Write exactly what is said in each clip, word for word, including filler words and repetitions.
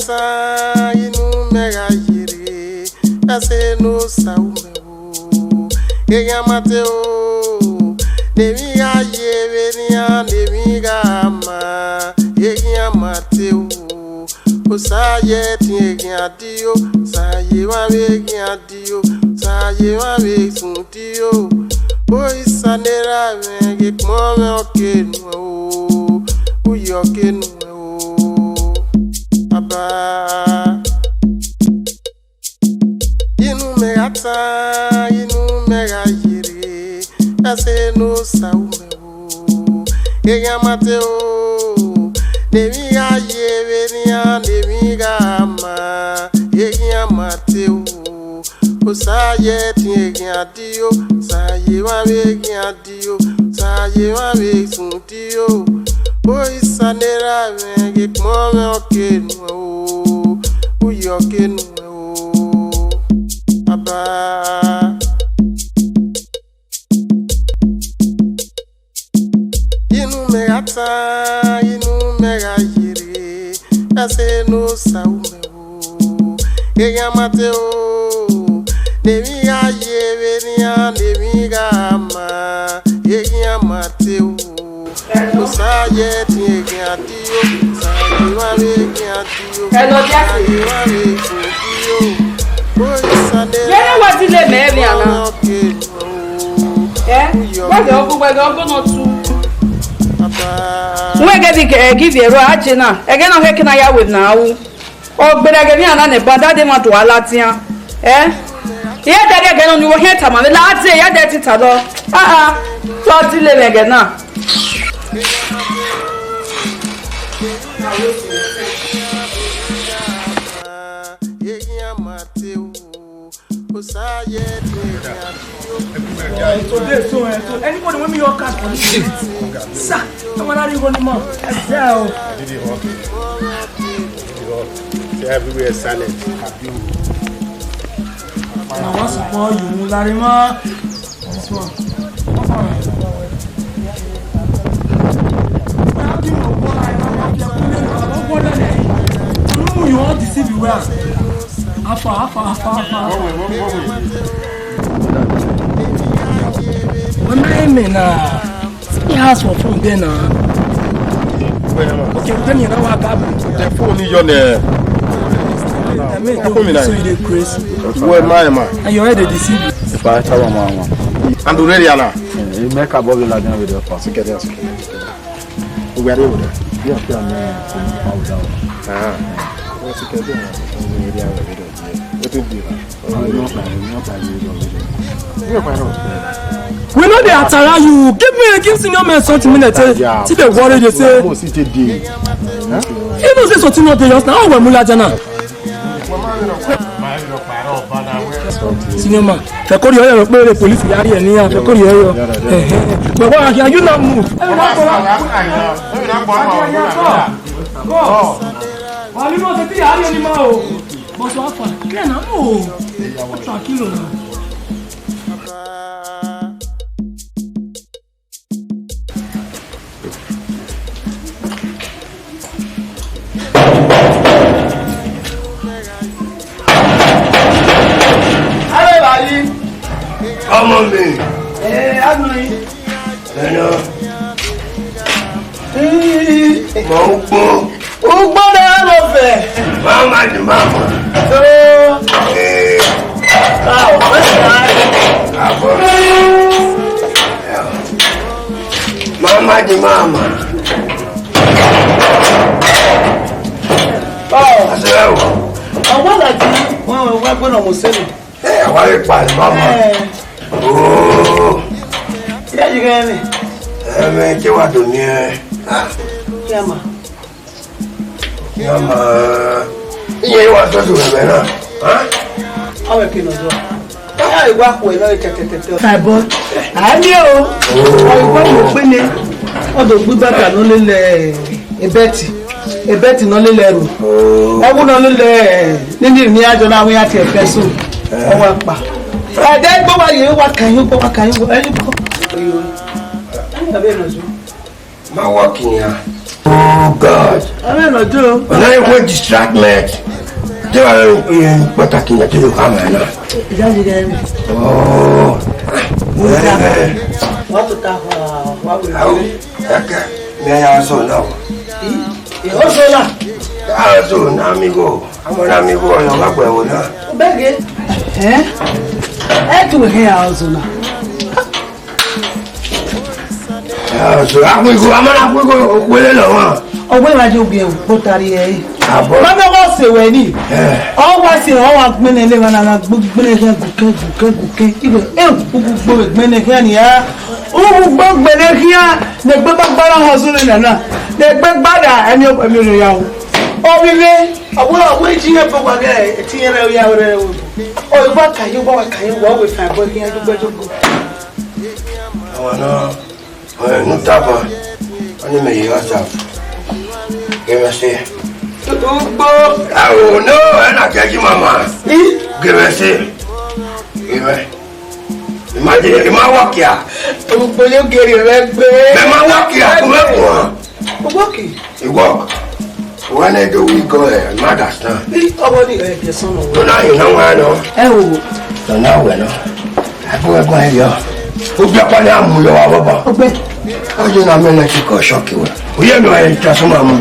Sa inu mẹ gha ye rre, ẹse ne Osa ru mẹ o. Eghian ma te o, ne emwi gha ye vbe nian, ne emwi gha ma, eghian ma te o. Osa ye ẹtin eghian dio, Osa ye emwa vbe eghian dio, Osa ye emwa vbe sun dio. Osa ne erha mwẹ, ghe kpọnmwẹ ọ ke nuẹn o, uyi ọ ke nuẹn o, Baba. Inu mẹ gha ta, inu mẹ gha ye rre, ẹse ne Osa ru mẹ o. Eghian ma te o, ne emwi gha ye vbe nian, ne emwi gha ma, eghian ma te o. Osa ye ẹtin eghian dio, Osa ye emwa vbe eghian dio, Osa ye emwa vbe sun dio. Osa ne erha mwẹ, ghe kpọnmwẹ ọ ke nuẹn o, uyi ọ ke nuẹn o, Baba. Inu mẹ gha ta, inu mẹ gha ye rre, ẹse ne Osa ru mẹ o. Eghian ma te o, ne emwi gha ye vbe nian, ne emwi gha ma, eghian ma te o. Osa ye ẹtin eghian dio, Osa ye emwa vbe eghian dio, Ẹ lọ dia Osa ye emwa vbe sun dio. Osa ne Yẹrẹ wa ti le mẹ emwi ana. Ẹ, wẹgẹ ọgọ, wẹgẹ ọgọ nọ tu. Wẹ gẹ bi ẹ gi viẹ ro a je na, ẹghẹ na ọ khẹke na ya wẹ na ru. Ọ gberra ẹghẹ ne iran na nẹ ban, dade ma do a ladian. Ẹ? Iran dade ẹghẹ nọ ni wẹ khian tama vbe ladian, iran dade ti ta dọ. Ah ah. Lọ dile mwẹ ẹghẹ na. Today, so, eh, so anybody when me your card for this street, sir, I'm gonna run him out. Sir, oh. Did it work? Did it work? See, everywhere silent. I want some more you, Larima. This one. You want to see the well. Afa, afa, afa, afa. When I mean, uh, he has for phone there now. Okay, tell me now what happened. The phone is your name. I mean, so you dey crazy. Where my man? And your head dey deceive you. If I tell my mama. And the ready now. He make a body like that with the phone. Get there. Where are you? Yeah, yeah, man. Ah. What's the case? Wetin dey na? We no dey atara you. Give me, give senior men something, me dey tell. See the worry they say. Mo si te dey. You know say something no dey just now. How we mula jana? Senior man, fẹ kori ọyọ pé police yari ẹ níyà, fẹ kori ọyọ. But why are you not move? Wà á ní mọ̀ sí tí yàrá yẹn ní máa o. Bọ̀sọ̀ afa, clear na, no. Tranquilo na. Awe bari. Ọmọ mi. Eh, anu yi. Ẹnọ. Mọ ugbo. Ugbo na lo fe. Mama ni mama. So. Eh. Ah, o fe sa. Abo. Mama ni mama. Oh. Asẹrẹ o. Ọwọ́ làjì wọn wá gbọ́dọ̀ mọ̀ sẹ́nu. Ẹ, àwa lè pa ìmọ̀ mọ́. Ẹ. Ooo. Ilé yìí rẹ ni. Ẹ mẹ kí wàá dùn ní ẹ. Kí a mà. Kí a mà. Iye wa tó sùn bẹ̀rẹ̀ náà. Hàn? Àwọn èké nà jọ. Ẹ wá kú ẹ lọ́ọ́ tẹ̀tẹ̀tẹ̀. Àìbọ̀, àmì o. Ọ̀rọ̀ ìgbọ́ mi ò pé ni. Ọdọ gbígbà kà ló lélẹ̀. Ebẹti, ebẹti nọ lele ẹrù. Ẹwu nọ lele nini mi ajọ na wi ati ẹfẹ so. Ọwọ pa. Ẹdẹ gbọ wa ye wa kan yin gbọ wa kan yin gbọ ẹyin gbọ. Ẹyin gbọ. Ma work nian. Oh God. Ọmọ ẹ lọ jọ. Ọ̀nà yẹn kò distract me. Tí wàá rẹ ìyẹn pàtàkì yẹn tó lè kọ́ àmọ́ ẹ̀ náà. Ìjà ti dẹ́ mi. Oh. Wọ́n tó ta fún wa wẹ̀. Àwọn ẹ̀kẹ́ mi ẹ̀ yà sọ náà. Ìhó sọ náà. Yà sọ náà, amigo. Àwọn amigo ọ̀nà wà pẹ̀lú náà. Ó bẹ́ẹ̀ gẹ́. Ẹ́? Ẹ tún wẹ̀ kẹ́ yà sọ náà. Ah, so, akpiko, a ma na kpiko, okwele lọ wan. Ọwọ́ ìwádìí obìnrin ò kó tari ẹ yìí. Àbọ̀. Bàbá wa ṣe wẹ̀ ni. Eh. Ọ wá sí ọ wá gbẹ́nẹ̀ lé wọn náà gbẹ́nẹ̀ kẹ́ gùkẹ́ gùkẹ́ gùkẹ́. Ìwé ẹ gbogbo gbẹ́nẹ̀ kẹ́ ni ya. Gbogbo gbẹ́nẹ̀ kẹ́ ya. Nẹgbẹ́ bá gbára hàn sórí nànà. Nẹgbẹ́ gbára ẹni ọkọ mi rẹ̀ yà o. Omi mi. Ọwọ́ ọwọ́ ìjì yẹn bọ̀ wá gẹ̀ ẹ̀ tí yẹn rẹ̀ yà rẹ̀ o. Ọ ìwà kàyé wà wà kàyé wà wẹ̀ fà bọ̀ kí yẹn dúpẹ́ jókòó. Àwọn náà. Ẹ, nu taba. Wọ́n ní mi yìí WhatsApp. Gẹ̀mẹ̀ sí. Ugbo. Ẹ wò, no, ẹ nà kẹ́jú màmá. Ih. Gẹ̀mẹ̀ sí. Gẹ̀mẹ̀. Imagine, ẹ ma work here. Ugbo yóò gèrè rẹ gbé. Ẹ ma work here, kò mẹ́ kò hàn. Ugbo kì. Ẹ work. Wọ́n ní do we go ẹ̀, má understand. Ih, ọwọ́ ni ẹ̀ bí ẹ̀sán náà. Tó náà yìí náà wọ́n á lọ. Ẹ wò. Tó náà wẹ̀ náà. Ẹgbẹ́ ẹgbẹ́ ẹ yọ. Ó jẹ́ pálí àmúyọ wa bọ́bọ̀. Ọgbẹ́. Ó yẹ náà mẹ́lẹ̀ ti kọ́ ṣọ́ọ̀kì wẹ̀. Ó yẹ náà ẹ̀ transformer mu.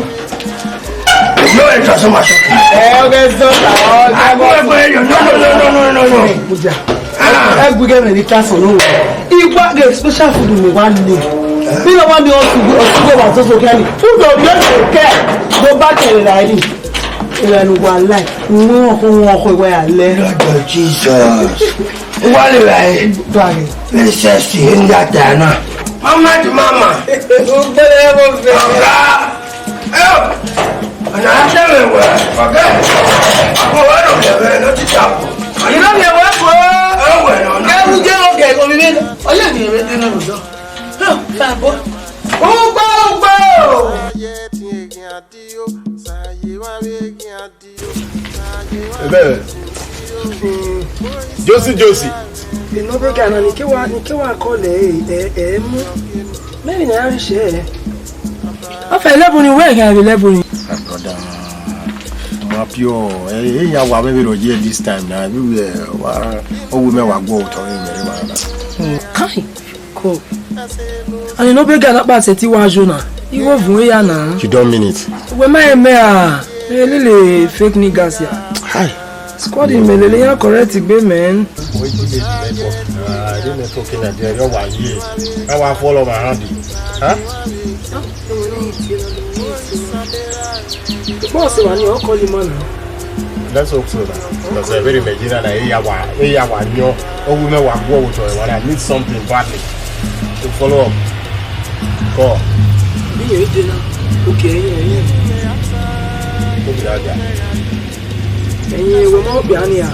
Náà ẹ̀ transformer ṣọ́ọ̀kì. Ẹ ọgbẹ́ sọ́ọ̀tà ọgbẹ́. Ẹgbẹ́ ẹgbẹ́ ẹ yọ. No, no, no, no, no, no, no. Mo jà. Ah. Ẹ gbígbẹ́ mi ní tásán lóhùn. Igba ge special food mi wá lè. Bí wọ́n wá mi ọ̀sùn ọ̀sùn wa tó so kẹ́ni. Food of the day kẹ́. Mo bá kẹ̀lé ra ẹni. Ìlànà wà láì. Wọ́n kò wọ́n kò wẹ́ alẹ́. Lord Jesus. Wale rai. Dwari. Princess in that Diana. Mama to mama. Ugbele mo fe. Ọ̀gá. Ẹ o. Ọ̀nà àtẹ̀wé wẹ̀. Ọ̀gá. Àwọn ọ̀rọ̀ kẹfẹ́ ló ti ta kù. You know me well for. Ẹ wẹ̀ lọ náà. Ẹ wù jẹ́ ọ̀gá ẹ̀kọ́ mi mẹ́ta. Ọyẹ́ mi rẹ̀ dé náà lọ́jọ́. Fàbọ̀. Ó gbọ́, ó gbọ́. Ebe, Josi, Josi. Enobe ga na ni ke wa, ni ke wa call ẹ, ẹ, ẹ mu. Maybe na ya ri share ẹ. Ọ fẹ level ni wẹ kha vbe level ni. My brother, ma pure. Eh, eh, ya wa vbe ro ye this time na. Everywhere wa, o wu me wa go to me ma na. Kai. Ko. And you know, big girl, that seti wa jo na. You go vun ya na. You don't mean it. We ma eme a. Really fake niggas ya. Hi. Squad in Melele ya correct gbe, man. Wetin dey the network? Ah, I dey network in Nigeria. Your wa ye. How I follow my hand? Huh? Boss, man, you call him man. Let's hope so. Because every Nigeria na eya wa, eya wa nyo. Oh, women wa go with you. I need something badly to follow up. Call. Bí yẹn dé náà, òkè ẹ̀yìn ẹ̀yìn. Ó bí dáadáa. Ẹ̀yìn ìwé mọ́ òbí àníyà.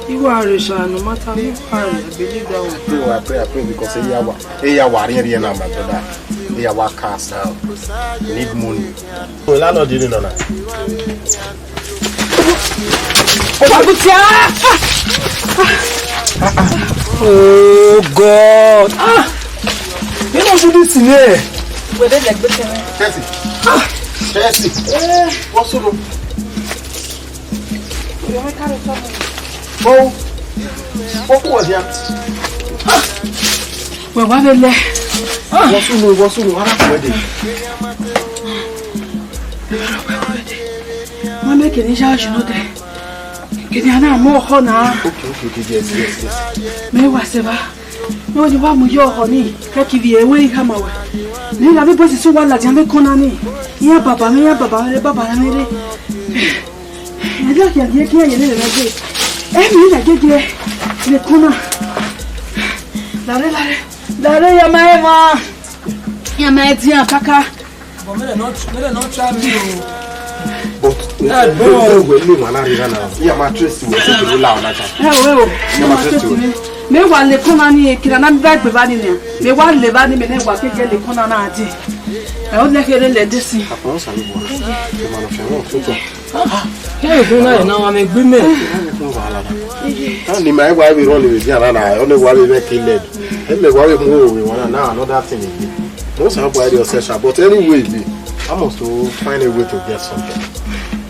Ìwà rẹ̀ ṣàánú mátà ní ìwà rẹ̀ àbílí ìdáhùn. Pray, I pray, I pray because eya wa, eya wa rien rien na, my brother. Eya wa cast down. Need money. So landlord didn't know that. Obagutia! Oh God! Ah! You don't do this in here. Where they like the Chelsea. Ah! Chelsea. Eh. What's up? Oh, what was that? Ah! Wẹ wa vbe lẹ. Wọ sunu, wọ sunu, ara kọ ẹdẹ. Ma mẹ kene ya ọjọ nọ dẹ. Kene a na mu ọkhọ na. Okay, okay, okay, yes, yes, yes. Mẹ wa sẹ ba. Mẹ wa ni wa mu yọ ọkhọ ni. Kẹ ki vbiẹ ẹwẹ igha ma wẹ. Ni la vbe bọ sisi wa ladian vbe kọn na ni. Iran baba mwẹ, iran baba mwẹ, baba mwẹ re. Ẹdẹ ọkhian gie gie ye ne rẹ gbe. Ẹ mi na gege. Vbe kọn na. Lare, lare. Lare ya ma emwa. Ya ma edian kaka. But me dey not, me dey not try me o. But Eh, bro. We, we, we, we, man, I don't know. Yeah, my trust you. We take the law, not that. Ẹ wo, ẹ wo. Ya ma trust you. Me wa le kọn na ni kira na mi ba gbe ba ni ni. Me wa le ba ni me ne wa ke je le kọn na na di. Ẹ o le kere le de si. Àpò sáré bọ̀. Ẹ ma lọ fẹ́ràn tó tọ̀. Kí ló dún náà náà wà mí gbí mẹ́? Ká ní màá wá ibi rán lè rí àná náà, ó lè wá ibi bẹ́ẹ̀ kí lẹ̀. Ele wa we mu owe wana na, another thing again. No sa boy dey session, but anyway, I must to find a way to get something.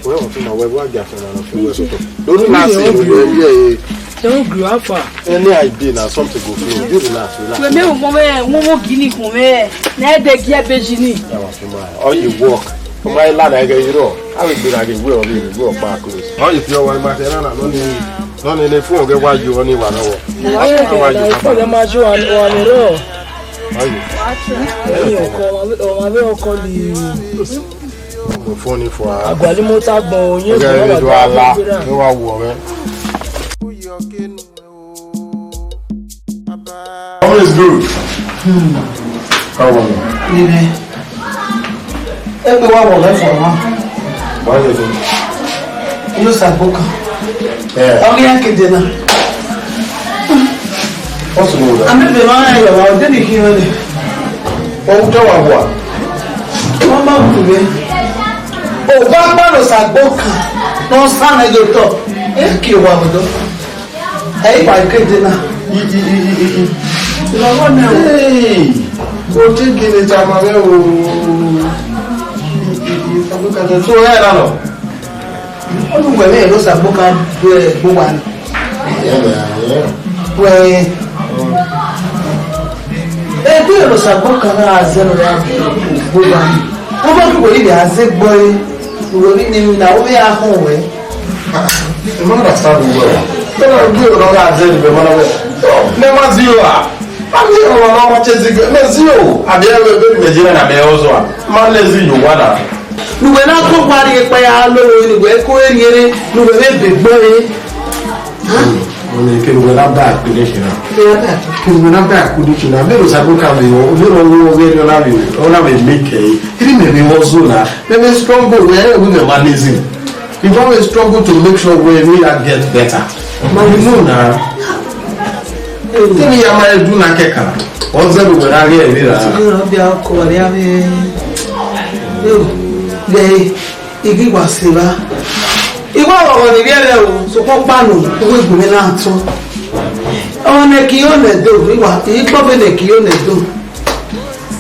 Well, I think my wife will get from an office. Don't you laugh, yeah, yeah. Don't grow up far. Any idea now, something go flow. You relax, relax. Wẹ mẹ o mọ mẹ, wọn mọ gini kun mẹ. Na de gi ebe ji ni. Yeah, wa fi ma. All you work. Come on, la na get you know. I will be like a way of you, you work back close. All you feel one matter na no need. No need the phone get why you only one hour. Why you na phone ma ju one hour. Why you? Ẹ̀yin ọkọ, ọmọ abẹ́ ọkọ ni. Mo phone for her. Àgbàlímọ́tà gbọ̀n òyìn. Okay, we do Allah. We wa wo, man. All is good. How are you? Amen. Egbe wa wọ lẹfọ wa. Why you do? Yo sa boka. Yeah. Ọgẹ ya kede na. What's the name of that? Ame be ma ya wa, o de ni ki wele. Ohun tó wà wà. Wọ́n máa wù mí. Ò bá gbọ́dọ̀ ṣàgbó kan, lọ sáré yóò tọ̀. Ẹ kì í wà ọ̀dọ́. Ẹ yí wà kéde náà. Ìrànwọ́ náà o. Hey, o ti gini ta ma rẹ o. Tó ẹ rà lọ. Olùwẹ̀ mi ló ṣàgbó kan gbó wa ni. Wẹ̀ ẹgbẹ́ ló ṣàgbó kan náà azẹ́ ló yà gbó wa ni. Wọ́n bá dùgbò yìí lè azẹ́ gbọ́ yìí. Ìwé mi ni mi náà, ó bí a hàn wẹ́. You don't understand me well. Tell her, do you know that I said the man of God? No, never zero. I'm here on my mama chasing girl. No, zero. I be able to Nigeria and I be also. Man, lazy, you wanna. Nugbe na ko kwari ekpa ya lo, nugbe ko eri ere, nugbe be be gbọ re. Wọ́n ní kí ló wẹ́ lábẹ́ àpilẹ̀ṣẹ̀ náà. Kí ló wẹ́ lábẹ́ àpilẹ̀ṣẹ̀ náà. Bẹ́ẹ̀ ló sàgbó kan mi o, bí wọ́n wọ́n wẹ́ ní ọ̀la mi, ọ̀la mi mi kẹ́ ẹ́. Kí ni mẹ̀mí wọ́n zò náà? Mẹ̀mí struggle wẹ́ ẹ̀ wí mẹ̀má lazy. If I will struggle to make sure we we are get better. But you know now. Tell me, am I do na keka? What's that we are here? Ọbia ọkọ rẹ ave. Yo, de igi wa se va. Iwa ọghọ ni viẹ rẹ o, sokpan kpanu, uwe gbẹmẹ na tọn. Ọmọ ne ki yo nẹ do, iwa, ikpọ vbe ne ki yo nẹ do.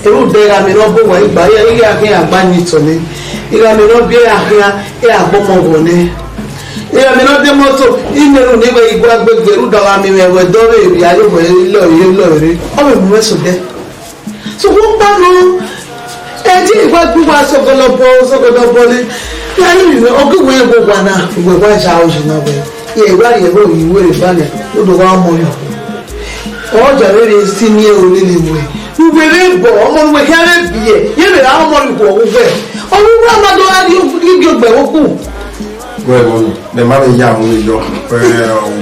Erhunmwuda ighame ne ọ bu owa igba, iran khian gba yin tọn nẹ. Ighame ne ọ biẹ iran khian, iran gbe ọmọ vbọ nẹ. Ighame ne ọ de moto, I miẹn erhunmwu ne I wẹ I gua gbe gbe, rhunmwuda ọghe amẹ mwẹ wẹ dọ vbe rhia ye wẹ lọre ye lọre. Ọ vbe mu mwẹ sẹ odẹ. Sokpan kpanu, ẹdẹ I wa gbe uwa sọgọdọbọ, sọgọdọbọ nẹ. Iran rinmwian, ọ ghi wẹ vbe owa na, wẹ wa ya oyi na wẹ. Iran wa rhie ẹvbo yi were banẹ, ne u do gha ọmọ rhie. Ọ dia vbene si miẹn ro lele wẹ, ne uwẹ vbe bọ, ọmọ ne uwẹ khian vbe biẹ, ye vbe ra ọmọ rhie ukhu ọghe uwẹ. Ọ ghi wẹ a ma do gha rhie igie ogbe vbe okhu. Wẹ ẹvbo nọ, mẹ ma vbe ya ru yọ, ẹ,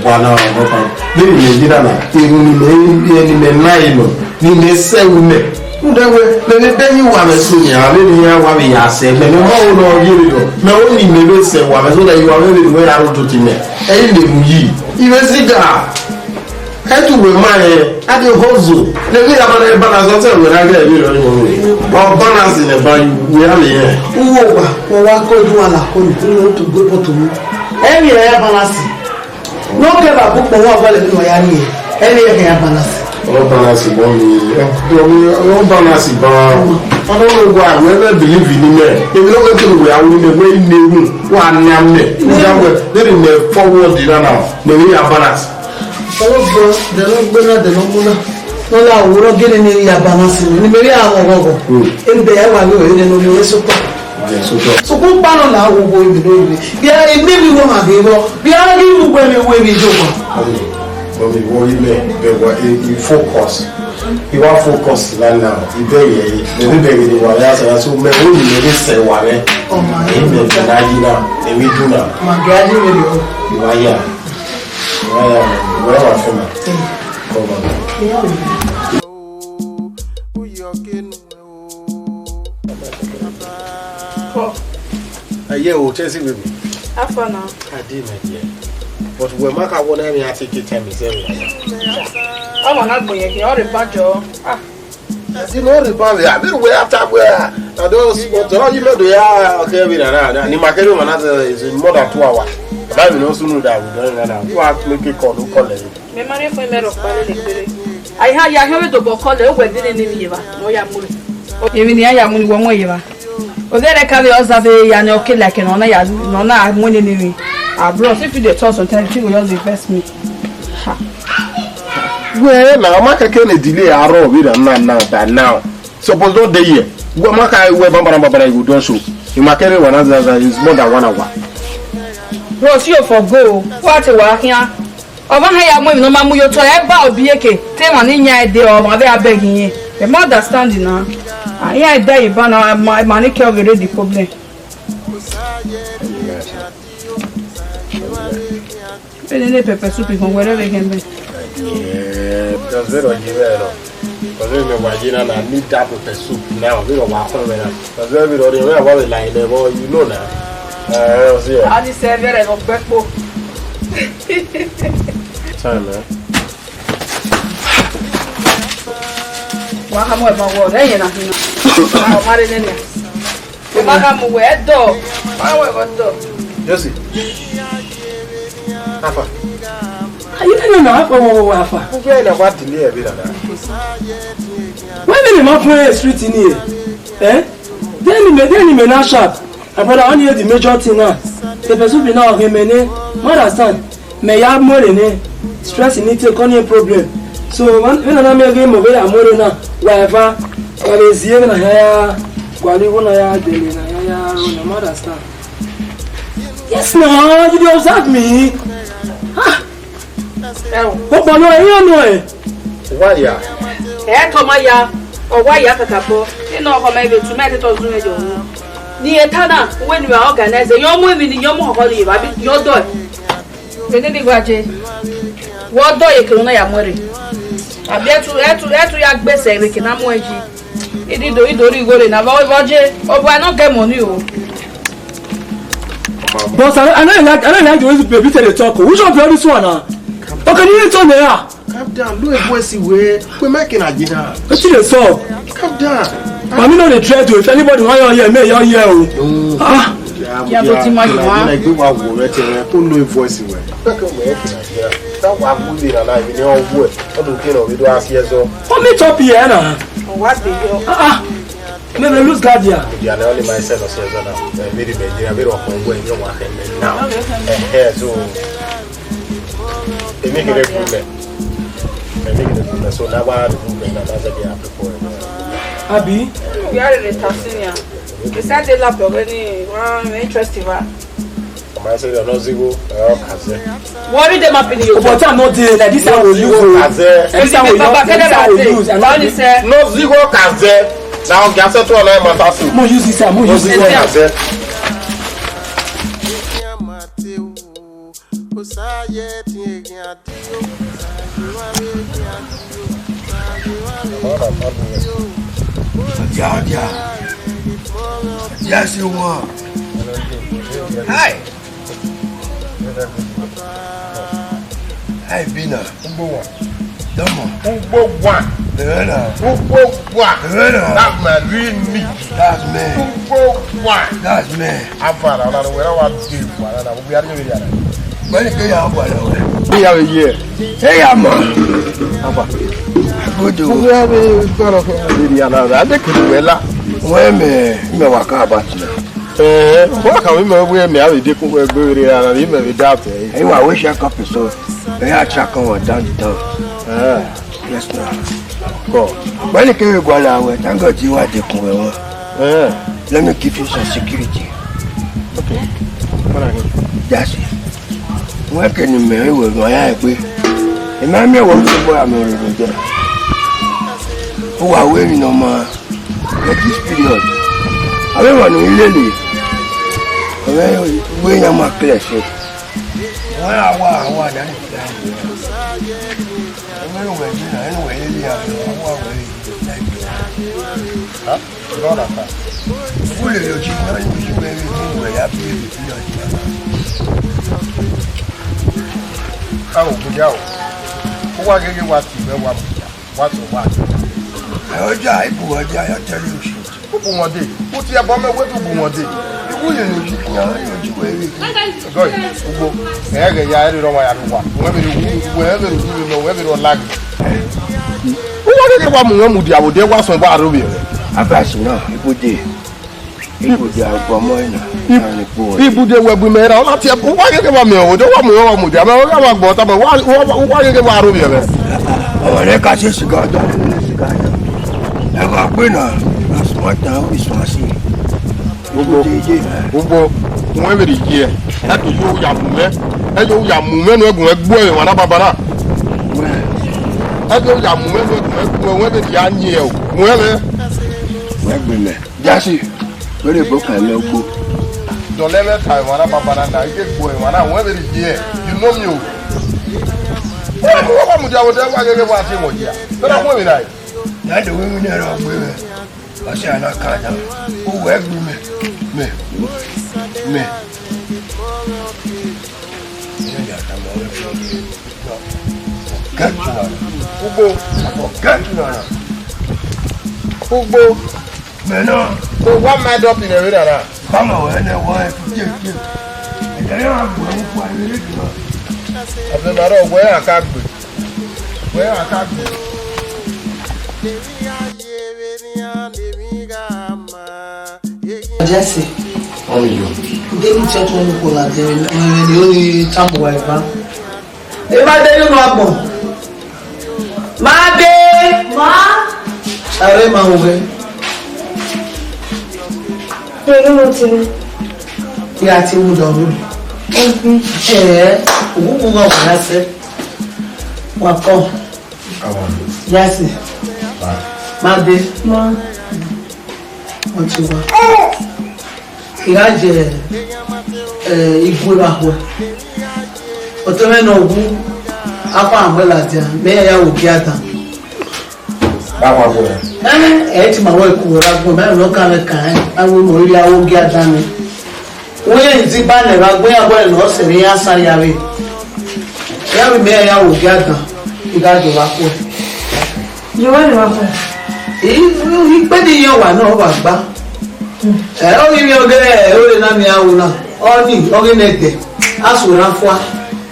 wa na ọkpa. Vbene imẹ ye na na, erhunmwu ni mẹ, ni mẹ na re nọ, ni mẹ sẹ ru mẹ. Rhunmwuda wẹ, mẹ vbe bẹghe uwa mwẹ so nia, vbene iran wa vbe ya sẹ mẹ, mẹ ma ho ne ọ ye vberriọ, mẹ ho ne imẹ vbe sẹ uwa mwẹ, so that uwa mwẹ vbe ne uwẹ ya rre odoti mẹ. Ẹ i lele uyi, I vbe zẹ iga. Ẹ tu wẹ ma rẹn, a dey hustle. Ne emwi ya bana, bana sọtẹ wẹ na gẹ emwi rẹ ni mo re. Ọ bana si nẹ ba yu, wẹ a lè yẹn. Uwu owa, wẹ wa ko ju ala ko ni, u to go photo mu. Emwi rẹ ya bana si. No kẹ ba bu kpọ wa ọgọlẹ ni ya ni. Emwi rẹ ya bana si. Ọ bana si bọ mi, ọ bana si ba. Ọdọ mo wa, wẹ bẹ believe ni mẹ. Emwi no kẹ to wẹ a wu ni mẹ, wẹ ni ru, wa ni a mẹ. Ya wẹ, very me forward na na. Ne emwi ya bana si. Ọlọgbọn, dẹnọgbe na, dẹnọgbe na. Nọla wurọ gene ne ya balance ni, ni mẹ ya ghọghọ. Ebe ya wa ghe ne no mi sokpa. Sokpa no la wo wo mi no mi. Bia emi mi wo ma ghe wo. Bia ghi mu gbe mi we mi jo wa. But mi worry me, but what you focus. You want focus right now. You very, very, very, very, very, so me wo ni me se wa re. Oh my. Emi na yi na, emi du na. Ma ga yi mi lo. You are here. Where am I? Where am I from? Come on. Uh, yeah, oh, Chelsea baby. How far now? I did, my dear. But when Mark, I want to have to take time, is everything. Ọmọ náà gbìyànjú, ọ̀rẹ́ bá jọ. Ah. As you know, the family, I mean, we after we are. I don't support all you know, they are okay, we are now. Ni makere man is more than two hours. But I will also know that we don't know now. You have to make a call, no call it. Me marry for me, rock, pale, le, pele. Ai ha ya hẹn vbe dobọ kọlẹ, uwẹ dene ne emwi ye evba ne ọ ya mu. Emwi ne iran ya mu ni wẹ mu ye evba. Odẹ rẹ ka vbe observe ya ne ọ ke like ne ọ na ya, ne ọ na mu nene emwi. Ah, bros, if you dey talk sometimes, you go just dey vex me. Ha. Wẹ na, ọ ma kẹkẹ ne delay arọ vbe na na na by now. Suppose don dey here. Wẹ ma ka wẹ bambara bambara, you go don show. Ima kẹre wa na zaza is more than one hour. Bros, you for go. What a wa khian. Ọmwa hẹ ya mu emwi ne ọ ma mu ye otọ, ẹ ba obi eke, te emwa ni yan ẹdẹ, ọmwa vbe a beg iyen. Ẹ ma understand na. A yan ẹdẹ yi ba na, ma, ma ni ke ọ vbe rre the problem. Vbene ne pepper soup họn wẹrẹ vbe ghẹ mẹ. Yeah, because we don't give it up. Because we may want you know, I need that pepper soup now. We don't want to now. Because we don't, we don't like them, but you know now. Uh, see ya. A ni sẹ vbẹrẹ ne ọ kpẹ kpo. Time, man. Wa ha mu ẹban wọ rẹ yẹn na hin na. Ọ ma rre nene. Wa ha mu wẹ dọ. Wa wẹ wọ dọ. Josie. Afa. Ayi nene na akpọ wọ wọ afa. Ku vẹ na wa delay ẹvbe na. Wẹ mi ni ma fun street ni e. Eh? Then me, then me na sharp. My brother, only the major thing now. The person be now, okay, me ne, ma understand. Me ya more than stress in it, take on a problem. So when, when I make him over, I'm more than whatever. What is here na ya? Kwali wona ya dele na ya ya ro na, ma understand. Yes, no, you dey observe me. Ah, Ẹo. Ọkpọlọ ẹre ọ nọ ẹ. Wa ya. Ẹ tọ ma ya, ọ wa ya kakabọ. Ina ọkọ mẹ vbe tu mẹ te tọ zun ẹyọ. Ni eta na, uwẹ ni wa organize, yọ mu emwi ni, yọ mu ọkọ ni, ba bi yọ dọ. Vbe ne ni wa je. Wọ dọ ye kero na ya mu ẹre. Abi ẹtu, ẹtu, ẹtu ya gbese vbe ke na mu ẹji. Idido, ido ri igho re na, vbe, vbe je, ọ bu anọ gẹ mọ ni o. Boss, I, I don't like, I don't like the way this baby tell the talk. Which one be all this one now? Okay, you need to know. Calm down, low voice wẹ, wẹ Mike na jina. Wetin dey sup? Calm down. Mami no dey try to, if anybody wan hear, may hear o. No. Ah. Ya, ya, to ti ma jina. Na gbe wa wo re te, put low voice wẹ. Mike wẹ ke na jina. That wa good dey na, even your word. All the thing we do as years old. Come meet up here na. What dey yo? Ah, ah. Me, me lose guard here. They are only myself as well now. Eh, very bad. They are very often when you want him now. Eh, eh, so, they make it a problem. They make it a problem. So now what the problem now? That's what they have to for. Abi? We are in a Tanzania. They said they love already. One interesting one. Ọma sẹ ọ nọ zigho, ọ kaze. Worry them up in your. But I'm not there. Like this, I will use. Kaze. This I will use. This I will use. And only say. No zigho kaze. Now, gas to another matter. Mo use this. Mo use this. Kaze. Ọjà, ọjà. Ọjà ṣe wọn. Hi. Hi, Bina. Ugbo wa. Dọmọ. Ugbo wa. Ẹ̀rọ náà. Ugbo wa. Ẹ̀rọ náà. That's my real name. That's me. Ugbo wa. That's me. Afara, ọ̀nà wẹ̀rẹ̀ wa dé ìfọ̀, ọ̀nà wẹ̀rẹ̀ wa dé ìfọ̀. Wẹ́n ni kéèyàn á wà lọ́wọ́ ẹ̀. Bí ìyá mi yẹ. Ẹ yà mọ̀. Àbá. Agodo. Mo fẹ́ bẹ gbọ́dọ̀ fún mi. Ìrìn àná rẹ̀, adé kìlú wẹ̀ la. Wọ́n mẹ̀, mẹ̀ wà ká àbá tì náà. Ẹ, wọ́n kà mí mọ̀ wí ẹ̀mí àwẹ̀ dé kó wẹ́ gbé rere ara mi mẹ̀ mi dá fẹ́. Ẹ̀yin wà wíṣẹ́ kan pèsè. Ẹ yà tra kan wọ̀ down the town. Ẹ. Yes, sir. Kọ. Wẹ́n ni kéèyàn gba la wẹ̀, thank God tí wàá dẹkùn wẹ̀ wọn. Eh. Let me give you some security. Okay. What again? That's it. Wọ́n kẹ́ ni mẹ́rin wẹ̀ gan ya ẹ pé. Èmi á mi ẹ̀wọ̀ mi bọ́ àmì òróró jẹ. Ó wà wé mi nọ mọ́. At this period. Àwọn èèyàn ní ilé lè. Àwọn ìwé yẹn máa kílẹ̀ ṣe. Wọ́n á wá àwọn àdáni fìlà. Ẹnu wẹ̀ yìí náà, ẹnu wẹ̀ yìí ni àwọn ọmọ wẹ̀ yìí. Huh? Brother, sir. Who lè lọ jí náà ní ìlú ẹ̀rí fún ìwẹ̀ yá bí èmi fi lọ jí náà? A ò gbé yà o. Ó wá gẹ́gẹ́ wá tì í, wá mú jà, wá sọ wá. Ẹ ọjà, ibù ọjà, ẹ tẹ́lẹ̀ oṣù. Ugbẹn wọn dee, u tie ẹbọ mẹ wẹ te ugbẹn wọn dee. Iwu yẹn ne oyi khian, ẹ yọjú wẹ rre. Gọe, ugbo, ẹ ghẹ ya ẹre rọ wa ya rre wa. Wẹ vbe rre wu, wẹ vbe rre wu nọ, wẹ vbe rre ọla ghi. Ọ ghi wa mu mwẹ mudia vbe odẹ, wa sọn wa rre ovbi ẹmwẹ. Abasi na, ibude. Ibude agbọmọ na, na ni kpo. Ibude wẹ bu mẹ ra, ọ na tie, wa ghi wa miẹn vbe odẹ, wa mu mwẹ wa mudia, mẹ wa wa gbọ tama, wa, wa, wa ghi wa rre ovbi ẹmwẹ. Ọmọ rẹ ka se siga, ọjọ rẹ ne siga na. Ẹ gha gbe na, a sọn ta, a sọn si. Ugbo, ugbo, wẹ vbe rhie iye, ẹ do yo ya mu mwẹ, ẹ yo ya mu mwẹ nu ẹgun ẹgbuẹ emwa na baba na. Ẹ yo ya mu mwẹ nu ẹgun ẹgbuẹ, wẹ vbe rhie a yin ẹre o, mu ẹmwẹ. Wẹ gbe mẹ, Jasi, wẹ rhe bo ka lẹ ugbo. Dọlẹ mwẹ ta emwa na baba na, na, I ke gbuẹ emwa na, wẹ vbe rhie iye, you know me o. Wẹ mu wa mudia vbe odẹ, wa ghe ghe wa tie mwẹ ọdia. Bẹrẹ a khu emwi na re. Ya do wẹ emwi ne ẹre ọ gbe mwẹ. Ọsẹ a na ka da, uwẹ gbe mẹ, mẹ, mẹ. Iye ya tama wẹ fẹ ọghe. Forget una. Ugbo. Forget una. Ugbo. Mẹ na. So what my dog in the radar? Bama wẹ ne wọ ẹ fi je je. Ẹdẹ ya gbe mu kua ire gbe. Abẹ ma rọ wẹ a ka gbe. Wẹ a ka gbe. Jesse. Ọmọ yo. David sọ tún ọmọ kò là dé, ẹ̀rẹ̀ ni ó ní tábù wa ìbá. Ẹ má dé nínú agbọ̀n. Má dé. Má. Ààrẹ máa wọ ẹ. Pẹ̀lú mo ti rí. Bí a ti mú dọ̀rú. Ẹbí. Ẹ̀ẹ́, òkúkú náà kò yá sẹ́. Wà kọ́. Yasi. Má dé. Wọ́n ti wá. Ìyá jẹ igun ra hùẹ. Ọtọ mẹ nọ wu. Akọ àwọn ẹlàjà mẹ ya wò kí a dàn. Báwo wọ? Ẹ ẹ ti ma wọ ikú wọ ra gbọn mẹ lọ kàn mẹ kàn ẹ. Awo mọ rí awo kí a dàn mi. Wẹ zi ba nẹ vbe agbẹn agbẹn nọ sẹ vbe iran sa ya vbe. Ya vbe mẹ ya wo gia dan, I gha do vba khuẹ. Ye wẹ do vba khuẹ? I, I kpe de iran wa nọ wa gba. Ẹ, ọ ghi vbe ọghe ore na ni a ru na, ọ ni, ọ ghe nẹ ẹdẹ, a suẹn na fua,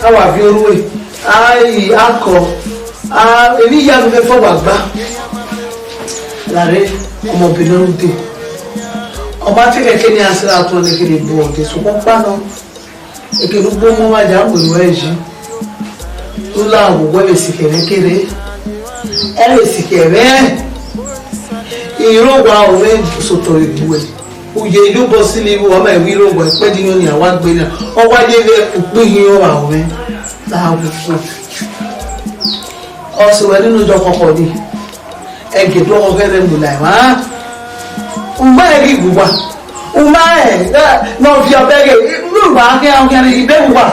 a wa viọ orhue, a i akọ, a, emwi hia vbe fọ wa gba. Lare, ọmọ Benin rhunmwuda. Ọ ma te khẹke ne iran sẹ ra tuẹn ne kherhe bu ọdẹ, sokpan ọkpa nọ. Eke ne ugbo ọmọ mwa ya mu ero ẹre yi. U la wo wẹ vbe sikẹ mwẹ kere. Ẹ vbe sikẹ mwẹ. I rre owa ọ mwẹ sotọ egbuẹ. U ye iyobọ sili vbe ọ ma i wẹ I rre owa, ẹkpẹdẹ iyọn nia wa gbe na. Ọ wa ye vbe ukpọn ihiọn ọmwa ọ mwẹ. La wo fo. Ọ sẹ wẹ nene odẹ ọkhọkhọ nii. Ẹgẹdẹ ọghẹrẹ mu la emwa. U ma rẹn ghi gu uwa. U ma rẹn, eh, ne ọ viọ bẹghe, ne uwa khian, khian rre ibe uwa.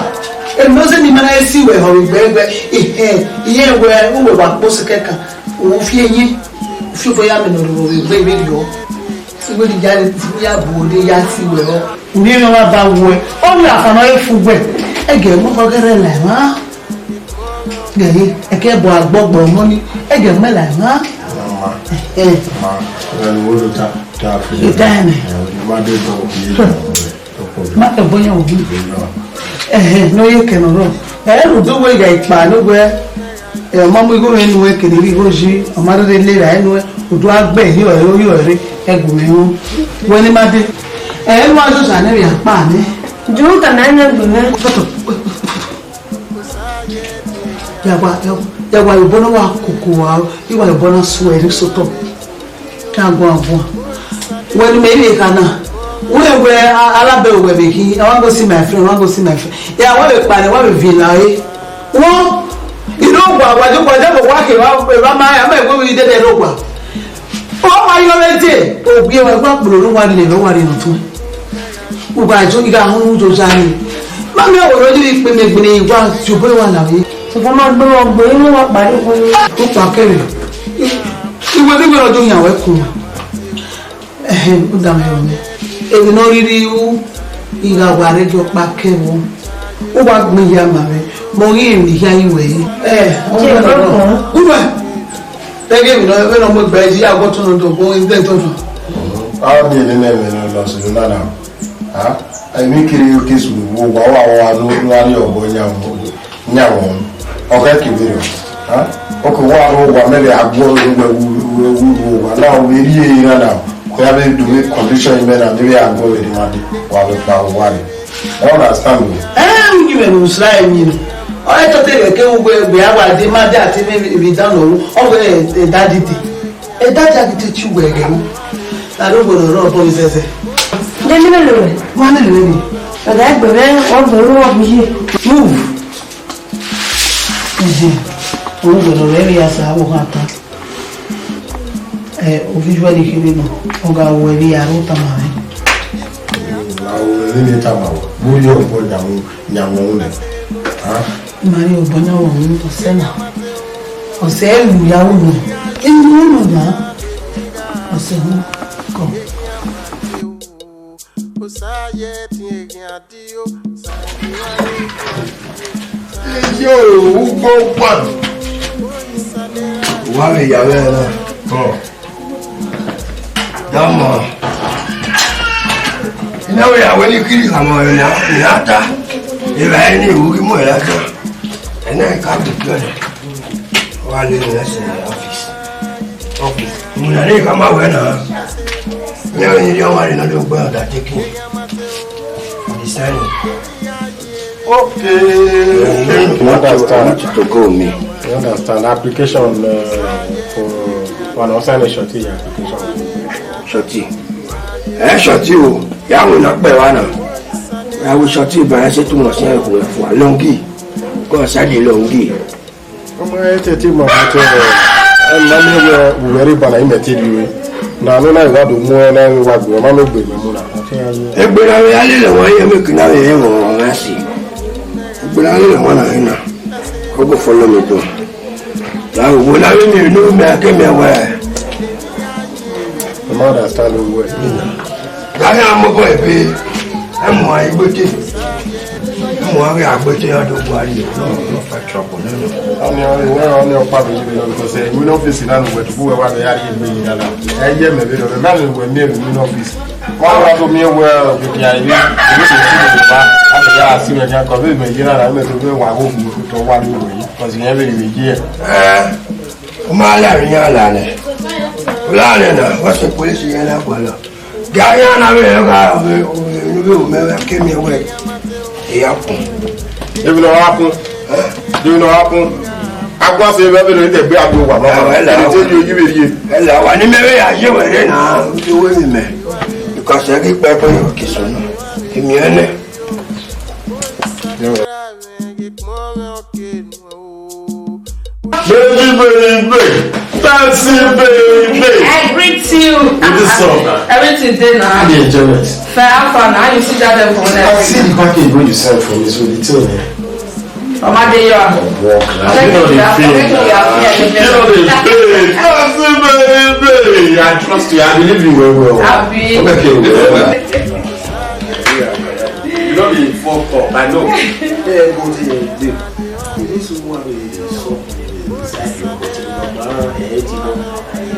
Enoze ni ma na si wẹ họ vbe gbẹgbẹ. Ihẹn, iye wẹ, u wẹ wa kpo sikẹ kan. U fi eyin, u fi obọ ya mẹ ne ọ roro vbe egbe vberriọ. Iwe ni ya, ya bu ode ya si wẹ họ. U ni emwi ọmwa ba wẹ, ọ ni afa nọ re fu wẹ. Ẹgẹ mu ọghẹrẹ la emwa. Gẹgẹ, ẹkẹ bu agbọgbọ ọmọ ni, ẹgẹ mẹ la emwa. Ma, Eh, ma, ẹni wo ló ta, ta fi. Ita ẹnẹ. Ẹ, ma dé bọ, iye bọ, ọkọ mi. Ma kẹ bọyá òbí. Ẹhẹn, ne ọ ye kẹ nọ rọ. Ẹ, ru do wẹ ya ikpa no wẹ. Ẹ, ọ ma mu igho mwẹ nu ẹ, kere igho yi, ọ ma rere le ra ẹnu ẹ, odu agbẹ hi ọre, ohi ọre, ẹ gu mẹ hu. Wẹ ni ma dé. Ẹ, ẹnu a jọ sa ne vbe akpa nẹ. Ju ta na ne gu mẹ. Ya wa, ya wa, ya wa, ibọ na wa koko wa, I wa ibọ na suẹ ri sotọ. Ka guan guan. Wẹ ni mẹ ri kha na. Wẹ wẹ, a, a la bẹ wẹ vbe khin, I wan go see my friend, I wan go see my friend. Ya wa vbe kpare, wa vbe vila re. Wọ, I do gua, wa do gua, de wa ke wa, wa ma, a ma wẹ vbe dede do gua. Ọ wa yọ vbe dee, ogie wa gba kpolo ne wa lele, wa rhie nọ tuẹn. Ugba jo gha họn unu do ya ni. Ma miẹn ọvboro ni ikpe mẹ gbele wa, tobọ wa la vbe. Tobọ ma gbe wa gbe, inu wa kpare kpare. U kpa kẹre. Iwe ni wẹ ọdọ yan wẹ kun. Ẹhẹn, u da mwẹ rọ mẹ. Emwi ne ọ rhirhi ru, I gha wa rre gie ọkpa kẹ vbọ. U wa gbẹn hia ma mwẹ, mẹ ọ ghi emwi hia I wẹ re. Ẹ, ọ Che, wẹ nọ. Ọkọ. Uwẹ. Ẹgẹ emwi nọ, vbene ọ mu egbe ẹzi, ya wọ tọn nọ do, go in there, tọn nọ. A miẹn nene ẹmwẹ ne ọ sunu na na. Ha? Emwi kere ke sunu, wo wa wa wa no, no ari ọbọ nya wo. Nya wo. Ọ kẹ kere o. Ha? Okay, wa ro wa mẹ vbe a guọ vbe wẹ wu wu wu wa. Na o vbe rhie na na. Ko ya vbe do vbe condition mẹ na, ne vbe a guọ vbe ni ma de. Wa vbe kpa wa re. I understand you. Eh, u gi mwẹ ne u sla emwi nọ. Ọ re tọte vbe ke u wẹ, wẹ a wa de ma de ati vbe, vbe dan nọ ru. Ọ wẹ, eh, daddy de. Eh, daddy a gi te tie uwẹ ẹghẹ ru. Na do wẹ ne ọ rre obọ vbe zẹzẹ. De mi lele ruẹ? Wa lele ruẹ ni. Ọ da egbe mwẹ, ọ gbẹn ru ọ bu ye. Move. Ehe, ovbi uwẹ ne ọ rre vbe ya sa vbe ohan ta. Eh, ovbi uwẹ ni kherhe nọ, ọ gha ru ẹre vbe ya ru tama mwẹ. Mm, a ru ẹre vbe tama wẹ. Vbe u ye obọ yan wu, yan wẹ wu nẹ? Ah? Ma rhie obọ yan wẹ wu, ọsẹ na. Ọsẹ ru ya wu nọ. Inu nọ na. Ọsẹ hu kọ. Yo, ugbo pan. Wa vbe ya vbe na. Tọ. Dama. Ina vbe ya wẹ ni kiri khama na, na ta. Eva ni u ghi mu ẹre ta. Ena ka bi kẹ. Wa le ne se office. Office. Mu na ni khama wẹ na. Ina vbe ni ọmwa rre na do gbe undertaking. Design. Okay. You understand? You want to go me. You understand? Application, uh, for, for an outside shorty application. Shorty. Eh, shorty o. Ya wo na pe wa na. Ya wo shorty ba se tu mo se ko fo longi. Ko sa di longi. Ọmọ ẹ tẹ te ma bọ tẹ ẹ, ẹ ma miẹn wẹ uwẹ rre ba na imẹ te rri ue. Na nọ na I wa do mu ẹn na, wa gbe, ọ ma miẹn egbe mẹ mu na. Egbe na vbe a lele wọn, iye mẹ ke na vbe rẹn wọn, ọ gha si. Egbe na lele wọn na rre na. Ọ go follow me go. Na wo na vbe miẹn unu mẹ ke mẹ wẹ. I ma understand you well. Gari amọbọ ebe, ẹ mu a igbete. Ẹ mu a ghi agbete ya do gua ye. No, no fa trouble, no, no. Ọni, ọni, wẹ, ọni ọkpa vbe yi vbe nọ, because, eh, wẹ ne ọfisi na nu wẹ tuku wẹ wa vbe ya rhie egbe yi dada. Ẹ ye mẹ vbe nọ, mẹ ma vbe wẹ miẹn vbe wẹ ne ọfisi. Wa wa do miẹn wẹ, ọgidi a yi, ebi se si vbe ba, a vbe ya si vbe kan, kọ vbe mẹ ye na, na, mẹ to vbe wa gho bu, to wa ni wẹ yi, because yẹn vbe vbe ye. Eh, ọ ma la vbe yan la nẹ. La nẹ na, wa se polisi yẹn na gualọ. Gari ana vbe gha vbe vbe mẹ ke miẹn wẹ e ya kun. Ebi nọ wa kun. Ebi nọ wa kun. Akwa se vbe vbe te gbe abi wa mama. Ẹ la. Te yo yi vbe ye. Ẹ la wa ni mẹ vbe ya ye wẹ re na, ti we mi mẹ. Because ẹ ghi kpẹ kpẹ yo kisun. Emi ene. Baby, baby, taxi, baby. I greet you. With this song. Everything dey na. How the enjoyment? Fair, how far now? You see that dem for there? I see the package wey you send for me, so the thing, eh? Ọmọ adé yọ. Work na. You know the thing. You know the thing. Taxi, baby. I trust you. I believe you well, well. Abi. Okay, well. You no be fuck up, I know. Eh, but, eh, babe, this one is so inside your body, but, eh,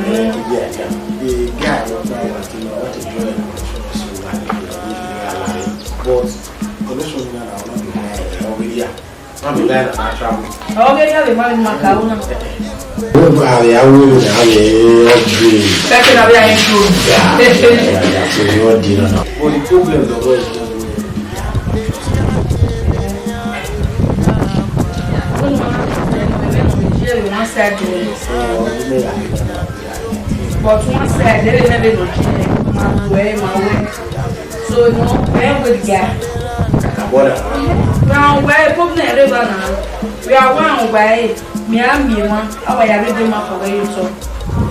eh, yeah, yeah. The guy, no, no, I think I want to join the connection, so I think we need to be aligned. But connection now, I want to be, eh, over here. Wọ́n bí láì nàá travel. Ọwọ́ gẹ́gẹ́ lè má lè máa kàwé náà. Wọ́n bá àrẹ awúrò náà lè ọ̀gbìn. Pẹ́pẹ́ náà bí ayé ń dúró. Yeah, yeah, yeah, yeah. So you all did on. But the problem, the boy is just going. But one side, they never know. So, you know, where would the guy? Now, where problem ever now? We are one by me and me one. Our yare dey ma for where you talk.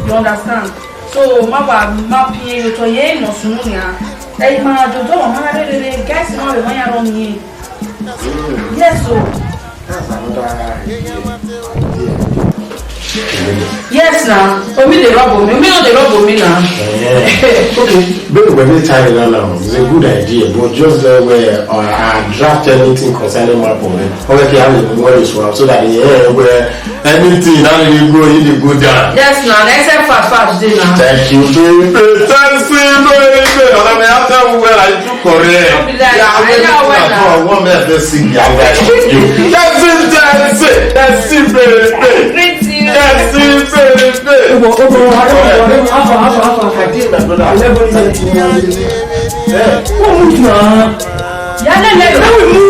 You understand? So, ma wa ma pie you to ye no sunu ya. Hey, ma do do ma re re guys ma we ma ya run here. Yes, so. That's another idea. Yes, now. Omi dey rub omi. Omi no dey rub omi now. Eh. Okay. Babe, when they tie it now, it's a good idea, but just, uh, where, uh, I draft anything concerning my problem. Okay, I will worry so, so that, yeah, where anything that will go, it will go down. Yes, now. Next time, fast, fast, dey now. Thank you, baby. Thank you, baby. Ọ̀la mi á fẹ́ wú ẹ láyé ju kọ̀rẹ́. Don't be like, yeah, I know well now. One man first sing the outside of you. That's it, that's it, that's it, baby. Greet you. Yeah, Happy birthday. Obo, obo, afa, afa, afa. Happy birthday, my brother. Eleven years. Eh. Who move now? Ya lele. Who move?